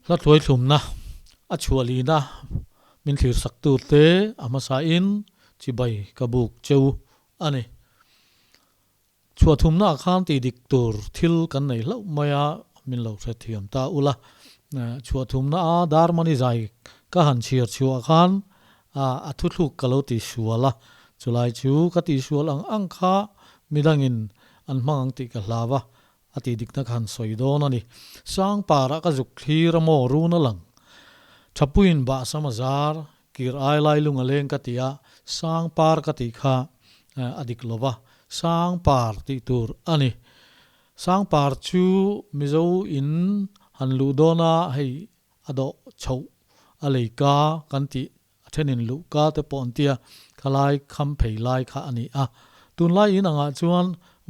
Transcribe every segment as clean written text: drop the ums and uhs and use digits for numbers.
Hla thluaithlumna a chhuahlina min thlirsak turte a hmasain chibai ka buk cheu a ni. Chhuahthumna ah khan tih dik tur thil kan nei hlauh mai a, min lo hrethiam ta ula. Chhuahthumna a Darmani zai ka han chhiar chhuah khan a thuthluk ka lo tihsual a, chulai chu ka tihsual ang ang kha midangin an hmang ang tih ka hlau a, a tih dikna ka han sawi dawn a ni. Sangparah ka zuk thlir a maw run a lang. Thapuiin bahsam a zar, kir ai lai lung a leng ka ti a, Sangpar ka tih kha a dik lo va, Sangpar tih tur a ni. Sangpar chu Mizo in han luh dawn a, hei a dawh chhoh a lei ka kan tih A thenin luhka te pawh an tia, khalai kham phei lai kha a ni a. Tunlai in angah chuan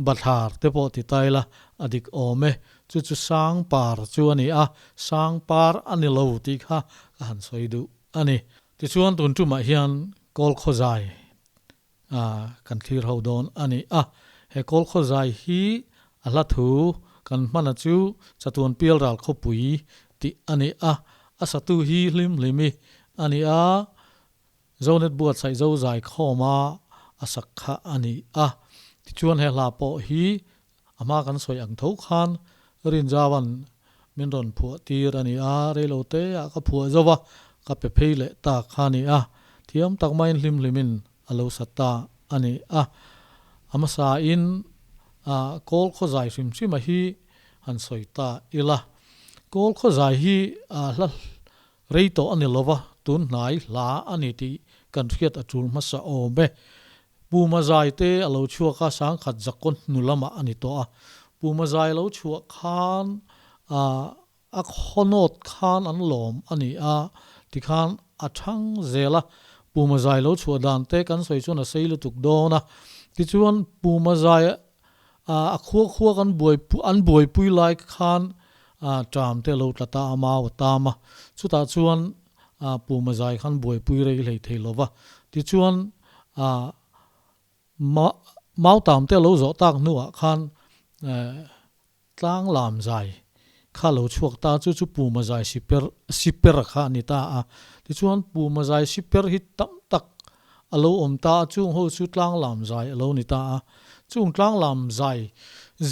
bathlar te pawh ti ta ila a dik awm e. Chu chu Sangpar chu a ni a, Sangpar a ni lo tih kha ka han sawi duh a ni. Tichuan tun tumah hian Kawl Khawzai kan thlir ho dawn a ni a. He Kawl Khawzai hi a hla thu kan hmana chu Chatuan Pialral Khawpui tih a ni a. A satu hi hlim hlimi a ni a, Zonet buatsaih zozai khawma a sak kha a ni a. Tichuan he hla pawh hi a hma kan sawi ang tho khan Rinzaua'n min rawn phuah tir a ni a, reilote ah ka phuah zo va, ka pe phei leh ta kha a ni a, thiam tak maiin hlim hlimin a lo sa ta a ni a. A hmasain Kawl khawzai hrim hrima hi han sawi ta ila. Kawl khawzai hi hla rei tawh a ni lova, tun hnai hla a ni tih kan hriat a tul hmasa awm e. Puma zai te a lo chhuak a, sangkhat zakaw hnu lamah a ni tawh a. Puma zai lo chhuah khan a khawnawt khan an lawm a ni a, tikhan a thang zel a. Puma zai lo chhuah dan te kan sawi chuan a sei lutuk dawn a. Tichuan Puma zai a khua khua kan buai an buaipui lai khan ṭam te a lo tla ta a, mau a tam a. Chutah chuan Puma zai khan buaipui rei hlei thei lo va. Tichuan mau tam te a lo zawh tak hnuah khan tlang lam zai kha lo chhuak ta chu chu Puma zai siper siper kha a ni ta a. Tichuan Puma zai siper hi tam tak a lo awm ta a, chung ho chu tlang lam zai a lo ni ta a. Chung tlang lam zai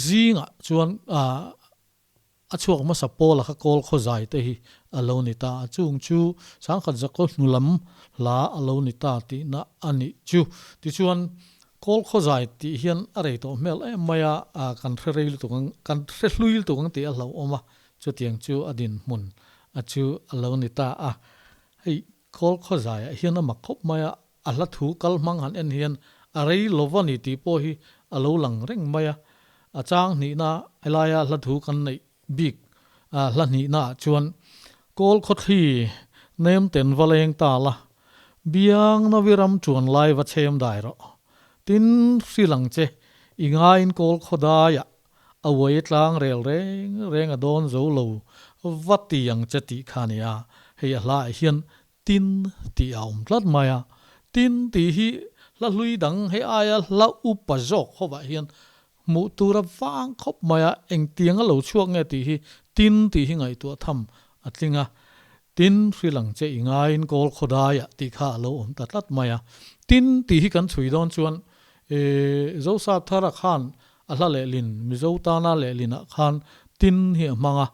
zingah chuan a chhuak hmasa Paula kha kawl khaw zai te hi a lo ni ta a, chung chu sangkhat zakaw hnu lam hla a lo ni ta tihna a nih chu. Tichuan kawl khaw zai tih hian a rei tawh hmel em mai a, kan hre rei lutuk ang, kan hre hlui lutuk ang tih a hlauhawm a, chutiang chu a dinhmun a chu a lo ni ta a. Hei Kawl khawzaiah hian a mak khawp mai a, a hla thu kal hmang han en hian a rei lo va ni tih pawh hi a lo lang reng mai a. A chang hnihna helaia hla thu kan neih bik hla hnihnaah chuan Kawl khawthli nem ten va leng ta la, biang nawi ram chuan lai va chhem dai rawh. Tin, hrilh ang che, i ngaiin kawl khawdaiah A uai tlang rel reng reng a dawn zo lo va ti ang che tih kha a ni a, hei a hlaah hian tin tih a awm tlat mai a, tin tih hi hla hlui dang hei aia hla upa zawk hovah hian hmuh tur a vang khawp mai a, engtiang a lo chhuak nge tih hi tin tih hi ngaihtuah tham a tling a, tin hrilh ang che i ngaiin kawl khawdaiah tih kha a lo awm ta tlat mai a, tin tih hi kan chhui dawn chuan Zosap Thara khan A hla lehlin, Mizo tana lehlinah khan tin hi a hmang a,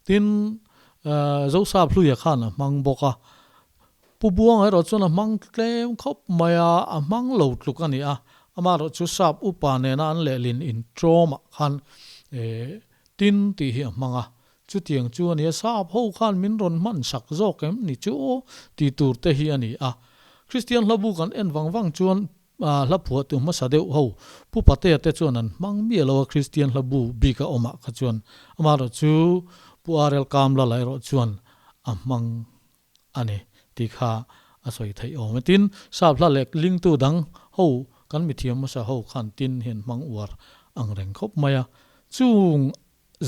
tin Zosap Hluia khan a hmang bawk a. Pu Buanga erawh chuan a hmang tlem khawp mai a, a hmang lo tluk a ni a. Amaherawh chu Sap upa nena an lehlin intrawmah khan tin tih hi a hmang a. Chutiang chu a ni a, Sap ho khan min rawn hman sak zawk em ni chu aw tih tur te hi a ni a. Kristian hlabu kan en vang vang chuan Hla phuahtu hmasa deuh ho Pu Patea te chuan an hmang miah lo a, Kristian hla bu bik a awmah kha chuan amaherawh chu Pu RL Kamlala erawh chuan a hmang a ni tih kha a sawi theih awm e. Tin, sap hla leh lingtu dang ho kan mithiam hmasa ho khan tin hian hmang uar ang reng khawp mai a, chung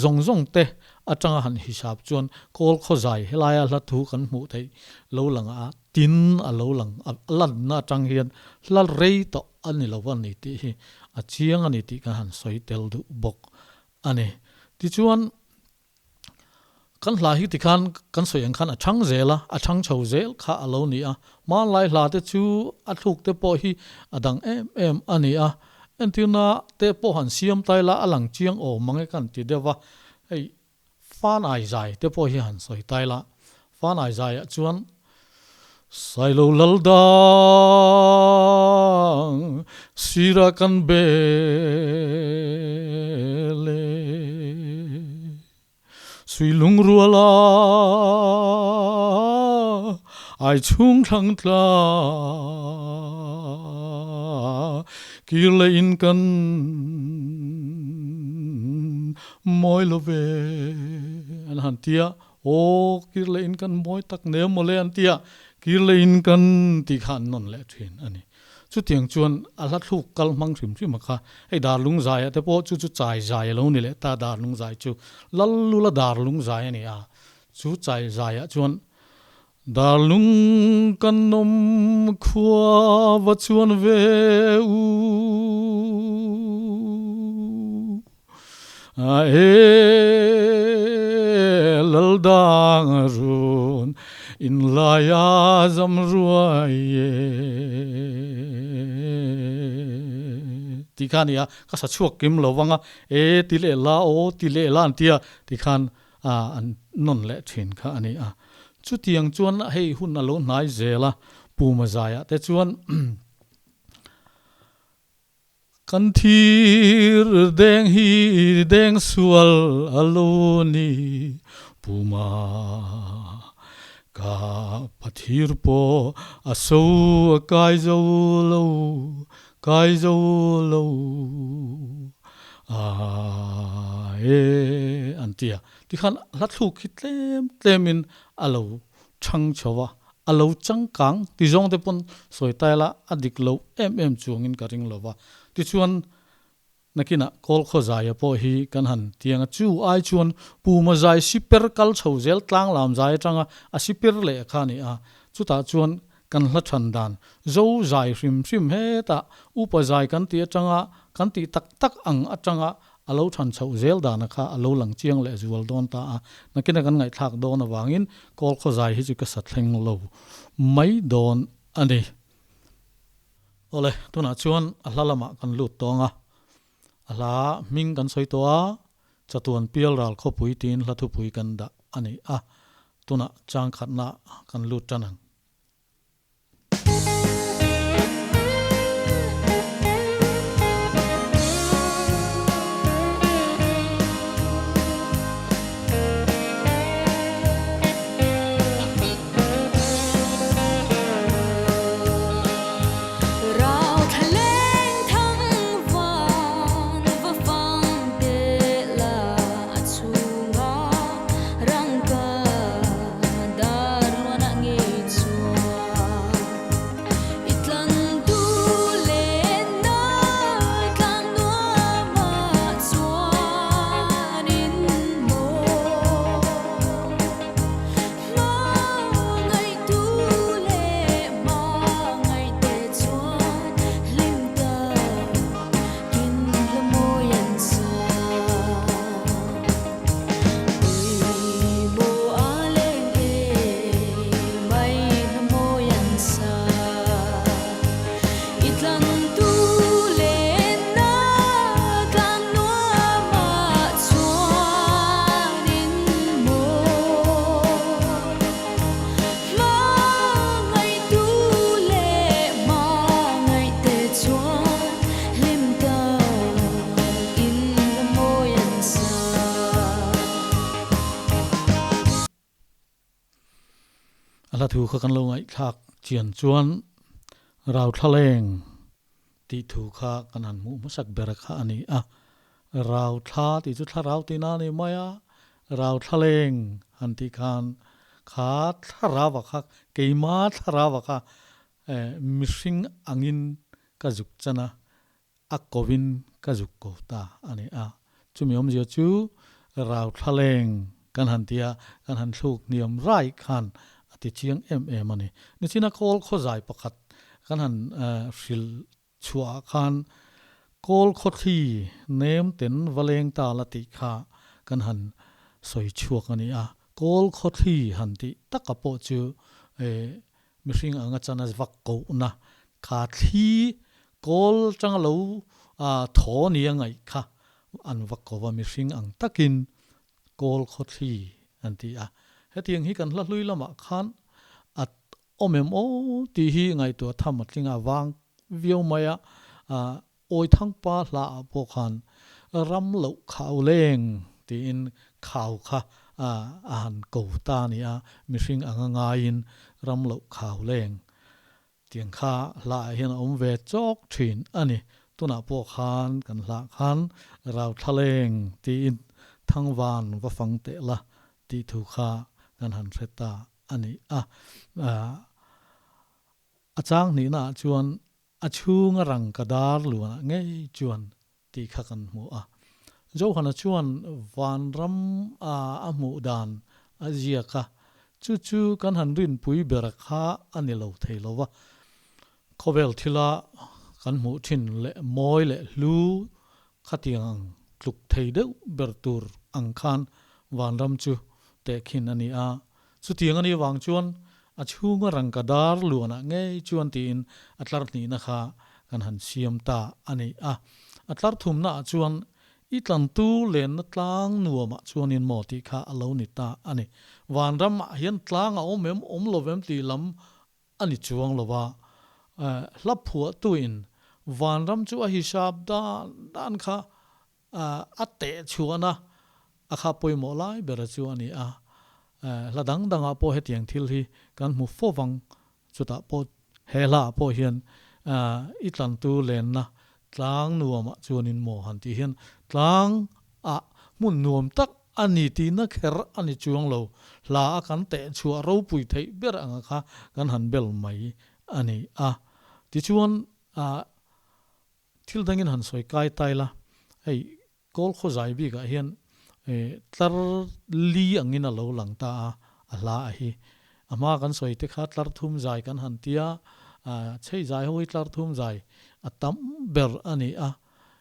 Zawng zawng te atanga han hisap chuan kawl khawzai helaia hla thu kan hmuh theih lo lang a, tin a lo lang a lanna atang hian hla rei tawh a ni lo a ni tih hi a chiang a ni tih kan han sawi tel duh bawk a ni. Tichuan. Kan hla hi tikhan kan sawi ang khan a chhang zel a, a chhang chho zel kha a lo ni a. Hmanlai hla te chu a thluk te pawh hi a dang em em a ni a. Entirna te pawh han siam tai la a lang chiang awm mang e kan ti deuh va. Hei Fanai zai te pawh hi han sawi tai la. Fanai zaiah chuan Sailo lal dang sirah kan bel e. Sui lungrual a ai chhung thlang tla kir leh in kan mawi lo ve an han ti a, aw kir leh in kan mawi tak nem mawle an ti a, kir leh in kan tih kha an nawn leh thin a ni. Chutiang chuan a hla thluk kal hmang hrim hrim a kha, hei Darlung zaiah te pawh chu chu chai zai a lo ni leh ta, Darlung zai chu Lallula Darlung zai a ni a, chu chai zaiah chuan Darlung kan awm khua va chuan ve u a e Laldang run in laia zam ruai e ti kha a ni a, ka sa chhuak kim lo vang a, e ti leh la aw ti leh la an ti a, tikhan a an nawn leh thin kha a ni a. Chutiang chuan hei hun a lo hnai zel a, Puma zaiah te chuan Kan thir deng hi deng sual a lo ni Puma ka pathir pawh a so a kai zo lo kai zo lo a e an ti a. Tikhan hla thluk hi tlem tlemin a lo chhang chho a, a lo changkang ti zawng te pawn sawi tai la a dik lo em em chuangin ka ring lo va. Tichuan nakinah kawl khaw zaia pawh hi kan han tiang a, chu ai chuan Puma zai siper kal chho zel tlang lam zai atanga a siper leh kha a ni a, chutah chuan Kan hla than dan zo zai hrim hrim hetah upa zai kan tih atanga kan tih tak tak ang atanga a lo than chhoh zel dana kha a lo lang chiang leh zual dawn ta a, nakina kan ngaihthlak dawn avangin kawl khaw zai hi chu ka sa thleng lo mai dawn a ni. Awle, tunah chuan a hla lamah kan lut tawng a, a hla hming kan sawi tawh a, Chatuan Pial Ral Khawpui tiin hla thupui kan dah a ni a, tunah changkhatna kan lut tan ang. A hla thu kha kan lo ngaihthlak chian chuan Rauthlaleng tih thu kha kan han hmuh hmasak ber kha a ni a. Rauthla tih chu thlarau tihna a ni mai a, Rauthlaleng han tih khan kha thlarau kha keima thlarau kha mihring angin ka zuk chan a, a kovin ka zuk ko ta a ni a. Chumi awmzia chu Rauthlaleng kan han ti a, kan han thluk hniam rai khan a ti chiang em em a ni. Nichina kawl khawzai pakhat kan han hrilh chhuah ah khan kawl khawthli nem ten va leng ta la tih kha kan han sawi chhuak a ni a. Kawl khawthli han tih taka pawh chu mihring anga chana vak kohna kha thli kawl tanga lo thaw nia ngaih kha an vak ko va, mihring ang takin kawl khawthli an ti a. Hetiang hi kan hla hlui lamah khan a awm em aw tih hi ngaihtuah tham a tling a vang viau mai a, Awithangpa hla ah pawh khan ram loh khau leng tiin khau kha a han ko ta a ni a, mihring anga ngaiin ram loh khau leng tiang kha hla ah hian a awm ve chawk thin a ni. Tunah pawh khan kan hlah khan rau thla leng tiin thangvan va fang teh la tih thu kha kan han hre ta a ni a. A chang hnihnaah chuan A chhunga rang ka dar luanah ngei chuan tih kha kan hmu a. Johana chuan vanram a a hmuh dan a ziak a, chu chu kan han rinpui ber kha a ni lo thei lo va. Khawvel thila kan hmuh thin leh mawi leh hlu khatiang ang tluk thei deuh ber tur ang khan vanram chu tehkhin a ni a. Chutiang a nih vang chuan a chhunga rangka dar luanah ngei chuan tiin a tlar hnihna kha kan han siam ta a ni a. A tlar thumnaah chuan i tlantu lenna tlang nuamah chuanin maw tih kha a lo ni ta a ni. Vanramah hian tlang a awm em awm lo vem tih lam a ni chuang lo va, hla phuahtuin vanram chu a hisap dan dan kha A teh chhuahna a kha pawimawh lai bera chu a ni a, hla dang dangah pawh hetiang thil hi kan hmu fo vang, chutah pawh he hlaah pawh hian i tlantu lenna tlang nuamah chuanin maw han tih hian tlang ah hmun nuam tak a ni tihna kher a ni chuang lo, hla a kan teh chhuah ropui theih ber anga kha kan han bel mai a ni a, tichuan Thil dangin han sawi kai tai la, hei kawl khawzai bikah hian tlar li angin a lo lang ta a, a hla a hi. A hma kan sawi te kha tlar thum zai kan han tia, chhei zai ho hi tlar thum zai a tam ber a ni a.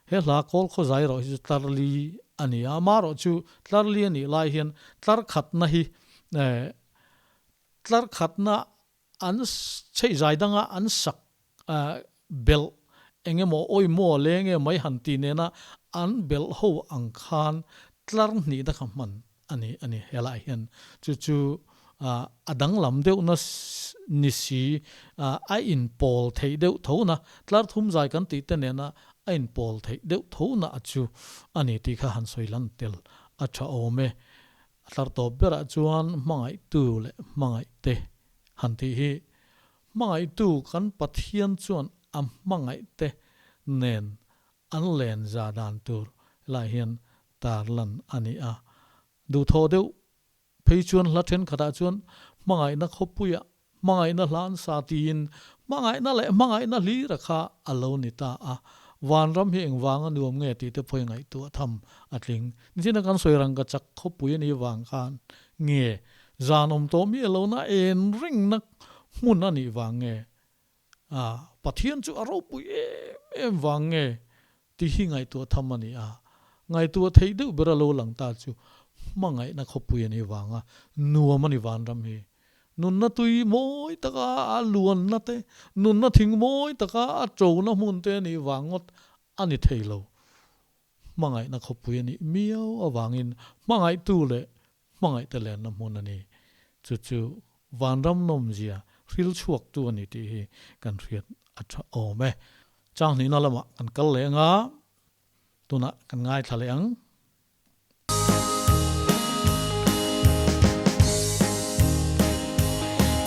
He hla kawl khawzai erawh hi chu tlar li a ni a, amaherawh chu tlar li a nih lai hian tlar khatna hi tlar khatna An chheih zai danga an sak belh eng emaw awi maw le nge mai han tih nena an belh ho ang khan tlar hnihna kha hman a ni a ni. Helaiah hian chu chu a danglam deuhna ni si a inpawl theih deuh tho na, tlar thum zai kan tih te nena a inpawl theih deuh tho na a chu a ni tih kha han sawi lan tel a tha awm e. A tlar tawp berah chuan hmangaihtu leh hmangaihte han tih hi hmangaihtu kan Pathian chuan a hmangaihte nen an len za dan tur helaiah hian tarlan a ni a. Duhthawh deuh phei chuan hla thenkhatah chuan hmangaihna khawpuiah Hmangaihna hlan sa tiin hmangaihna leh hmangaihna hlira kha a lo ni ta a. Vanram hi engvanga nuam nge tih te pawh i ngaihtuah tham a tling. Nichina kan sawi rangka chak khawpui a nih vang khan nge zan awm tawh miah lohna en ringna hmun a nih vang nge? A, Pathian chu a ropui em em vang nge tih hi ngaihtuah tham a ni a. Ngaihtuah theih deuh ber a lo lang ta chu hmangaihna khawpui a nih vanga nuam a ni vanram hi. Nunna tui mawi taka a luanna te, nunna thing mawi taka a ṭona hmun te a nih vang ngawt a ni thei lo. Hmangaihna khawpui a nih miau avangin hmangaihtu leh hmangaihte lenna hmun a ni. Chu chu vanram nawmzia hril chhuaktu a ni tih hi kan hriat a ṭha awm e. Changhnihna lamah kan kal leh anga tunah kan ngaithla leh ang.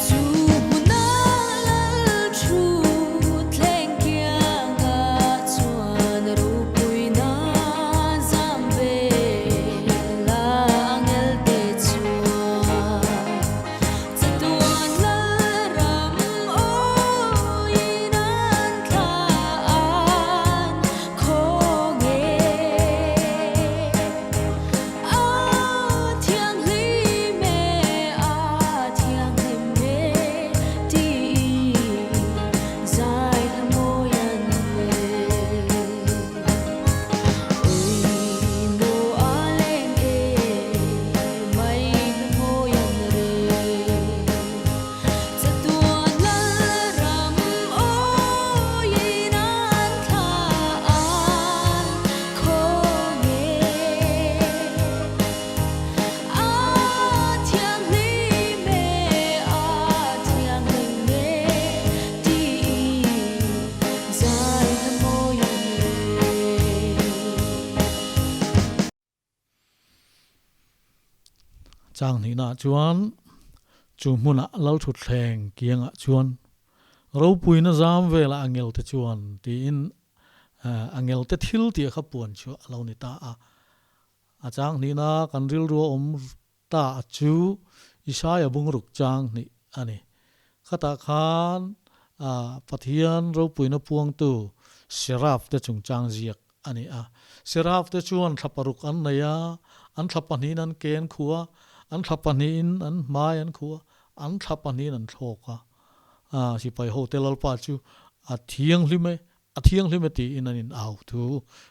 Chu hmuna lal thu thleng kianga chuan ropuina zam ve la angelte chuan chatuan lal ram awiin an thlah an khaw nge. Chang hnihnaah chuan chu hmunah Lalthutthleng kiangah chuan ropuina zam velah angelte chuan tiin angelte thil tih kha puan chhuah a lo ni ta a. A chang hnihna kan rilru a awm ta a chu Isaia bungruk chang hnih a ni. Khatah khan Pathian ropuina puangtu Seraph te chungchang ziak a ni a. Seraph te chuan thla paruk an nei a, an thla pahnihin an ken khu a, an thla pahnihin an hmai an khu a, an thla pahnihin an thlawk a. Sipai hote Lalpa chu a thianghlim e, A thianghlim e tiin an in au thu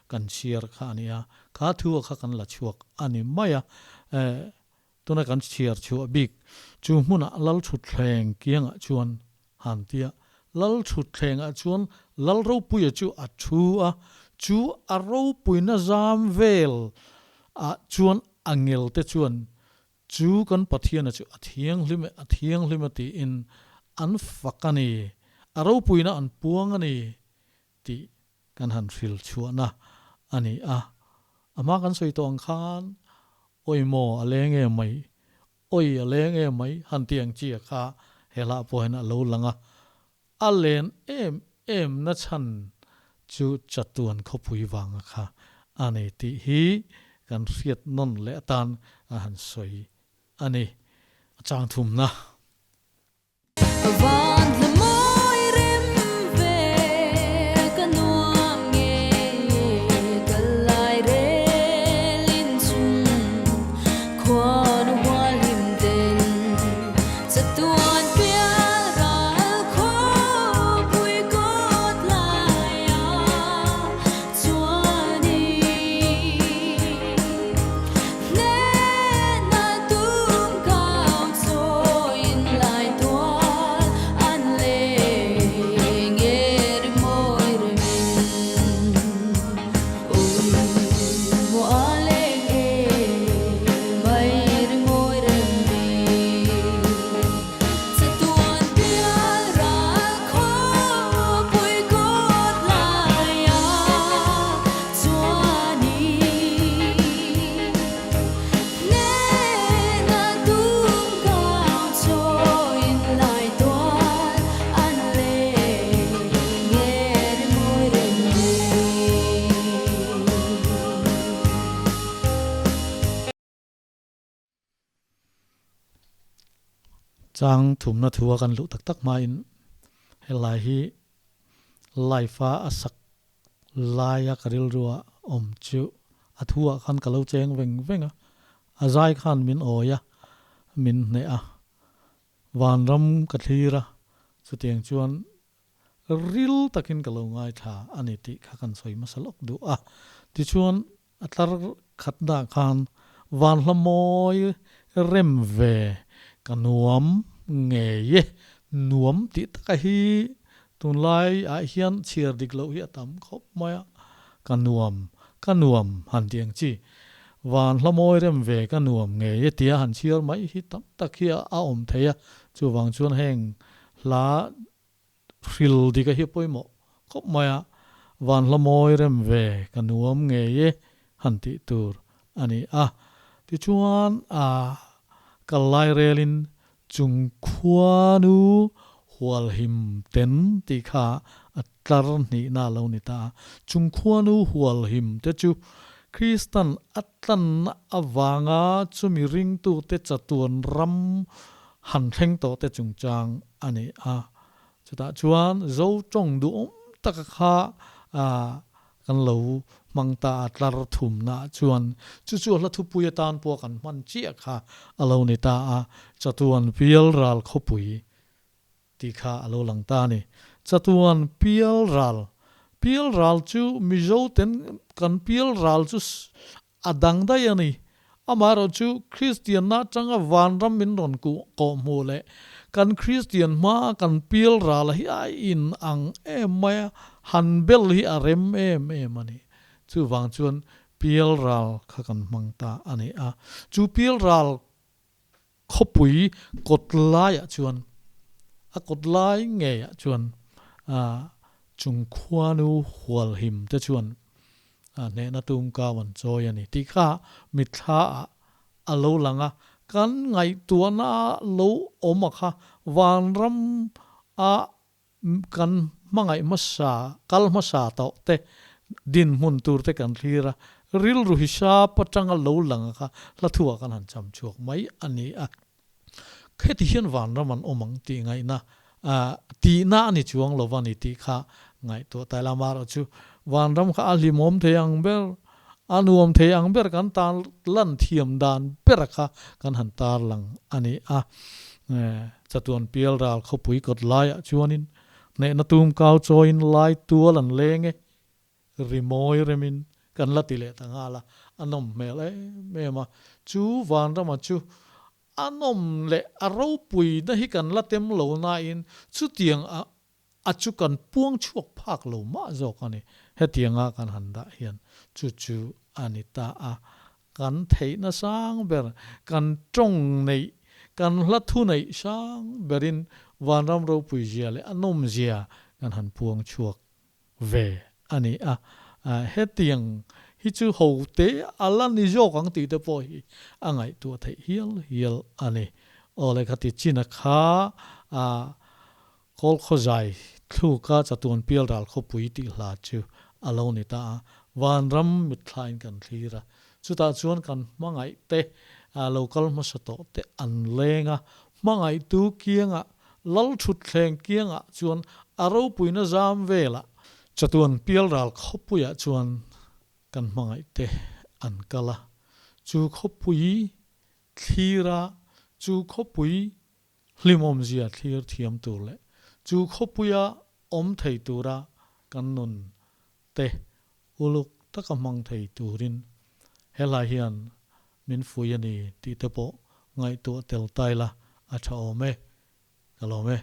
kan chhiar kha a ni a, kha thu a kha kan la chhuak a ni mai a. Tuna kan chhiar chhuah bik chu hmunah Lalthutthleng kiangah chuan han ti a, Lalthutthlengah chuan Lalropuia chu a thu a, chu a ropuina zam vel ah chuan a ngelte chuan Chu kan Pathiana chu a thianghlim e, a thianghlim e tiin an fak a ni, a ropuina an puang a ni tih kan han hril chhuahna a ni a. A hma kan sawi tawh ang khan, Awi maw a leng em mai, awi a leng em mai han tih ang chi a kha he hlah pawh hian a lo lang a. A len em em na chhan chu chatuan khawpui vanga kha a ni tih hi kan hriat nawn leh atan a han sawi a ni. A chang thumna. Van hla mawi rem ve ka nuam nge kal lai relin chung khuan hual him ten Chatuan pial ral khawpui kawt laia chuanin hnehna tum kau chawiin lai tual an leng e rimawi remin ui maw a leng e mai rimawi remin Chatuan pial ral khawpui kawt laia chuanin hnehna tum kau chawiin lai tual an leng e rimawi remin. Chang thumna thu a kan luh tak tak hmain helai hi live a a sak laia ka rilrua awm chu a thu ah khan ka lo cheng veng veng a, a zai khan min awi a, min hneh a, vanram ka thlir a, chutiang chuan ril takin ka lo ngaithla a ni tih kha kan sawi hmasa lawk duh a. Tichuan a tlar khatna khan vanhla mawi rem ve ka nuam ngei e, nuam tih taka hi tunlai ah hian chhiar dik loh hi a tam khawp mai a, ka nuam, ka nuam han tih ang chi. Vanhla mawi rem ve ka nuam ngei e tia han chhiar mai hi tam tak hi a awm thei a, chuvang chuan heng Hla hril dik a hi pawimawh khawp mai a, van hla mawi rem ve ka nuam ngei e han tih tur a ni a. Tichuan a kal lai relin chung khuanu hualhim ten tih kha a tlar hnihna a lo ni ta a. Chung khuanu hualhim te chu Kristan a tlanna avanga chumi ringtute chatuan ram han thleng tawh te chungchang a ni a. Chutah chuan Zo tawng duhawm taka kha kan lo hmang ta a, tlar thumnaah chuan chu chu hla thupui atan pawh kan hman chiah kha a lo ni ta a, Chatuan Pialral Khawpui tih kha a lo lang ta a ni. Chatuan Pialral, Pialral chu Mizo ten kan Pialral chu A dang daih a ni. Amaherawh chu Kristianna atanga vanram min rawn kawh hmuh leh kan Kristian hmaa kan pial ral hi a in ang em mai a, han bel hi a rem em em a ni. Chuvang chuan pial ral kha kan hmang ta a ni a. Chu pial ral Khawpui kawt laiah chuan, a kawt lai ngeiah chuan chung khuanu hualhim te chuan hnehna tumkau an chawi a ni tih kha mitthla ah a lo lang a. Kan ngaihtuahna lo awm a kha vanram a kan hmangaih hmasa, kal hmasa tawh te dinhmun tur te kan thlir a, rilru hisap atanga lo lang a kha hla thu ah kan han cham chhuak mai a ni a. Kheti hian vanram an awm ang tih ngaihna tihna a ni chuang lo va ni tih kha ngaihtuah ta ila. Amaherawhchu vanram kha a hlimawm thei ang ber, a nuam thei ang ber kan tar lan thiam dan bera kha kan han tar lang a ni a. Chatuan pial ral khawpui kawt laiah chuanin hnehna tum kau chawiin lai tual an leng e. Rimawi remin kan la ti leh ta nghal a, a nawm hmel em em a. Chu Vanrama chu a nawm leh a ropuina hi kan la tem lo nain chutiang a a chu kan puang chhuak phak lo mah zawk a ni. Hetianga kan han dah hian chu chu a ni ta a. Kan theihna sang ber, kan tawng neih, kan hla thu neih sang berin Vanram ropui zia leh a nawm zia kan han puang chhuak ve a ni a, hetiang hi chu ho te a la ni zawk ang tih te pawh hi a ngaihtuah theih hial hial a ni. Aw le khati chin a kha a Kawlkhawzai thluka chatuan pial ral khawpui tih hla chu a lo ni ta a, vanram mitthlain kan thlir a, chutah chuan kan hmangaih te lo kal hmasa tawh te an leng a, hmangaihtu kiangah Lal thutthleng kiangah chuan a ropuina zam velah chatuan pialral khawpuiah chuan kan hmangaihte an kal a. Chu khawpui thlira chu khawpui hlimawmzia thlir thiam tur leh chu khawpuia awm thei tura kan nun te uluk taka hmang thei turin helai hian min fui a ni tih te pawh ngaihtuah tel tai la a tha awm e. Ka lawm e.